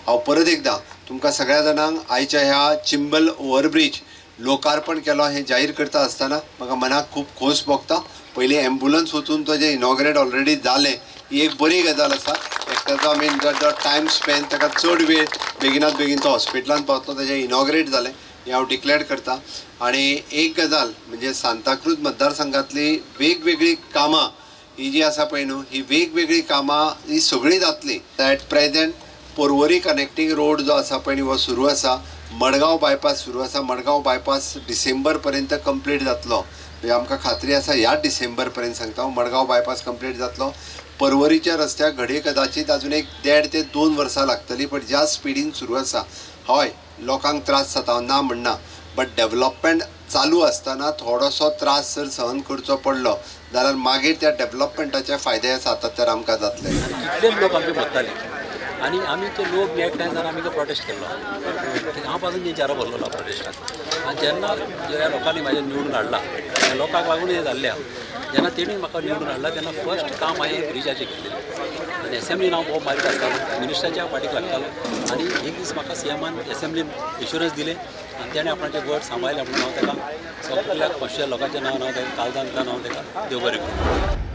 हांव परत एकदां तुमकां सगळ्या जाणांक आयच्या ह्या चिंबल ओवरब्रीज लोकार्पण केलो हें जाहीर करता आसतना म्हाका मनाक खूब खोस भोगता. पयलीं एम्बुलन्स वचून तो जें इनॉग्रेट ऑलरेडी जालें ही एक बरी गजाल आसा. एक ताजो आमी जो टायम स्पेन ताका चड वेळ बेगिनात बेगीन तो हॉस्पिटलान पावतलो, ताजें इनॉग्रेट जालें हें हांव डिक्लेअर करता. आनी एक गजाल म्हणजे सांताक्रूज मतदारसंघातली वेगवेगळीं कामां ही जी आसा पळय न्हू, ही वेगवेगळीं कामां ही सगळीं जातलीं. At present Porvorim connecting road जो आसा पळय न्हू हो सुरू आसा, मडगांव बायपास सुरू आसा. मडगांव बायपास डिसेंबर पर्यंत कंप्लीट जातलो, म्हणजे आमकां खात्री आसा ह्या डिसेंबर पर्यंत सांगता हांव, मडगांव बायपास कंप्लीट जातलो. पर्वरीच्या रस्त्याक घडये कदाचीत अजून एक 1.5 ते 2 वर्सां लागतली, पण ज्या स्पिडीन सुरू आसा, हय लोकांक त्रास जाता ना म्हणना, बट डेवलपमेंट चालू आसतना थोडोसो त्रास जर सहन करचो पडलो जाल्यार मागीर त्या डेवलपमेंटाचे फायदे सातत्यान आमकां जातले. कितलेच लोक आमचे मरताले आनी आमी ते लोक एकठांय जावन आमी तो प्रोटेस्ट केल्लो. हांव पासून तेंच्या भरलेलो प्रोटेस्टाक. आनी जेन्ना ज्या लोकांनी म्हाजें निवडून हाडला त्या लोकांक लागून हें जाल्लें आहा. जेन्ना तेणी म्हाका निवडून हाडला तेन्ना फर्स्ट काम हांवें ब्रिजाचें केल्लें आनी एसेंब्लीन हांव भोव मारीत आसतालो, मिनिस्टराच्या फाटीक लागतालो. आनी एक दीस म्हाका सीएमान एसेंब्लीन एश्युरन्स दिलें आनी तेणें आपणाचें वर्ड सांबाळलें म्हणून हांव ताका सगळ्या कॉन्स्टिट्युएंट लोकांचें नांव हांव ताका काळजांतल्यान हांव ताका देव बरें करूं.